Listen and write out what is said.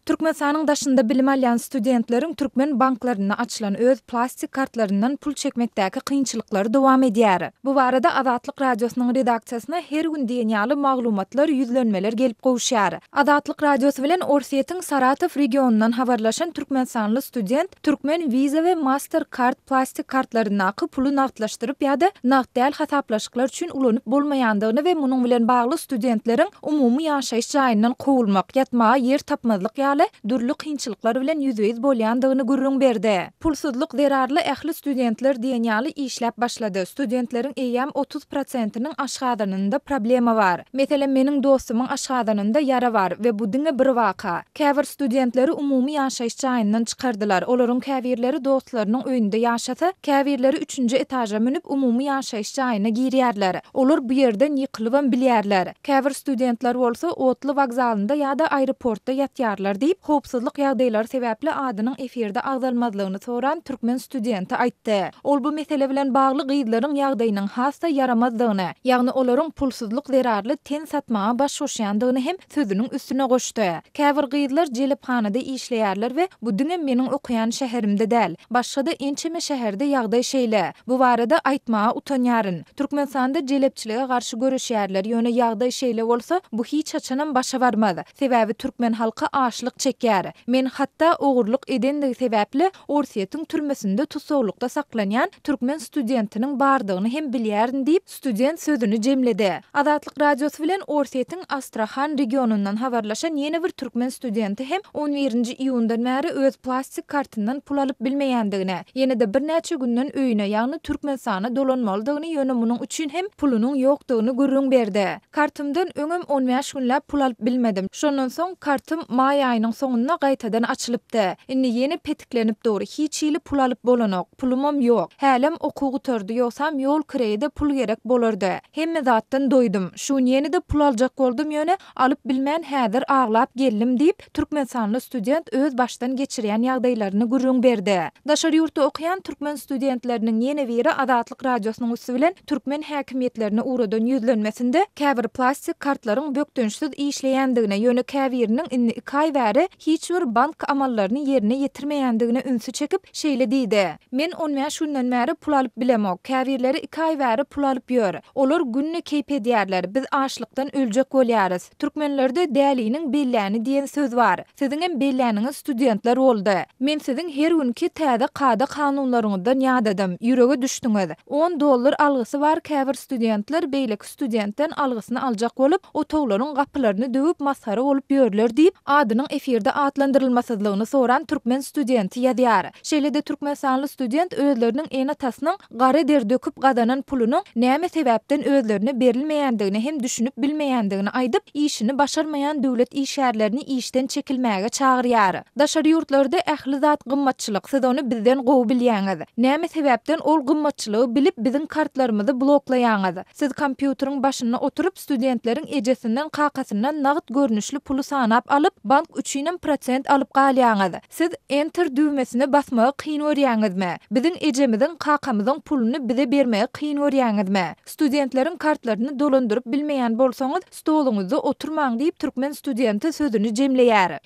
Türkmenistanyň daşynda bilim alýan studentleriň türkmen banklarynda açylan öz plastik kartlaryndan pul çekmekdäki kynçylyklary dowam edýär. Bu barada Azatlyk Radiosynyň redaksiýasyna her gün diýen ýaly maglumatlar, ýüzlenmeler gelip gowuşýar. Azatlyk Radiosy bilen Orsýetiň Saratow regionyndan habarlaşan türkmenistanly student türkmen Visa we Mastercard plastik kartlaryndaky puly nagtlaşdyryp ýa-da nagt däl hasaplaşyklar üçin ulanyp bolmaýandygyny we munuň bilen bagly studentleriň umumy ýaşaýyş jaýyndan kowulmak, ýatmaga ýer tapmazlyk ýaly dürli kynçylyklar bilen ýüzbe-ýüz bolýandygyny gürrüň berdi. Pulsuzlyk zerarly ähli studentler diýen ýaly işläp başlady. Studentleriň eýýäm 30 prosentiniň aşgazanynda problema bar. Meselem, meniň dostumyň aşgazanynda ýara bar we bu diňe bir waka. Käbir studentleri umumy ýaşaýyş jaýyndan çykardylar. Olaryň käbirleri dostlarynyň öýünde ýaşasa, käbirleri üçünji etaža münüp, umumy ýaşaýyş jaýyna girýärler. Olar bu ýerden ýykylybam bilýärler. Käbir studentler bolsa otly wokzalynda ýa-da aeroportda ýatýarlar diýip, howpsuzlyk ýagdaýlary sebäpli adynyň efirde agzalmazlygyny soran türkmen studenti aýtdy. Ol bu mesele bilen bagly gyzlaryň ýagdaýynyň has-da ýaramazdygyny, ýagny olaryň pulsuzlyk zerarly ten satmaga baş goşýandygyny hem sözüniň üstüne goşdy. Käbir gyzlar jelephanada işleýärler we bu diňe meniň okaýan şäherimde däl, başga-da ençeme şäherde ýagdaý şeýle. Bu barada aýtmaga utanýaryn. Türkmenistanda jelepçilige garşy göreşýärler, ýöne ýagdaý şeýle bolsa, bu hiç haçanam başa barmaz. Sebäbi türkmen halky açlyk çekýär. Men hatda ogurlyk edenligi sebäpli Orsýetiň türmesinde tussaglykda saklanýan türkmen studentiniň bardygyny hem bilýärin diýip, student sözüni jemledi. Azatlyk Radiosy bilen Orsýetiň Astrahan regionyndan habarlaşan ýene bir türkmen studenti hem on birinji iýundan bäri öz plastik kartyndan pul alyp bilmeýändigini, ýene-de birnäçe günden öýüne, ýagny Türkmenistana dolanmalydygyny, ýöne munuň üçin hem pulunyň ýokdugyny gürrüň berdi. Kartymdan öňem 15 günläp pul alyp bilmedim. Şondan soň kartym maý aýynyň soňunda gaýtadan açylypdy. Indi ýene petiklenip dur. Hiç hili pul alyp bolanok. Pulumam ýok. Hälem okuw gutardy, ýogsam ýol kireýe-de pul gerek bolardy. Hemme zatdan doýdum. Şu gün ýene-de pul aljak boldum, ýöne alyp bilmän häzir aglap geldim diýip, türkmenistanly student öz başdan geçirýän ýagdaýlaryny gürrüň berdi. Daşary ýurtda okaýan türkmen studentleriniň ýene biri Azatlyk Radiosynyň üsti bilen türkmen häkimiýetlerine ugradan ýüzlenmesinde käbir plastik kartlaryň bökdençsiz işleýändigine, ýöne käbiriniň indi iki aý bäri hiç bir bank amallaryny ýerine ýetirmeýändigine ünsi çekip, şeýle diýdi, Men on bäş günden bäri pul alyp bilemok. Käbirleri iki aý bäri pul alyp ýör. Olar günde keýp edýärler. Biz açlykdan öljek bolýarys. Türkmenlerde däliniň belläni diýen söz bar. Siziňem belläniňiz studentler boldy. Men siziň her günki täze kada-kanunlaryňyzdan ýadadym. Ýürege düşdüňiz. On dollar algysy bar käbir studentler beýleki studentden algysyny aljak bolup, otaglaryň gapylaryny döwüp masgara bolup ýörler diýip, adynyň efirde atlandyrylmasyzlygyny soran türkmen studenti ýazýar. Şeýle-de türkmenistanly student özleriniň ene-atasynyň gara der döküp gazanan pulunyň näme sebäpden özlerine berilmeýändigine hem düşünip bilmeýändigini aýdyp, işini başarmaýan döwlet işgärlerini işden çekilmäge çagyrýar. Daşary ýurtlarda ähli zat gymmatçylyk, siz ony bizden gowy bilýäňiz. Näme sebäpden ol gymmatçylygy bilip biziň kartlarymyzy bloklaýaňyz? Siz kompýuteriň başynda oturyp studentleriň ejesinden kakasyndan nagt görnüşli puly sanap alyp, bank üçinem prosent alyp galýaňyz. Siz Enter düwmesine basmagy kyn görýäňizmi? Biziň ejemiziň, kakamyzyň puluny bize bermegi kyn görýäňizmi? Studentleriň kartlaryny dolandyryp bilmeýän bolsaňyz, stoluňyzda oturmaň diýip türkmen studenti sözüni jemleýär.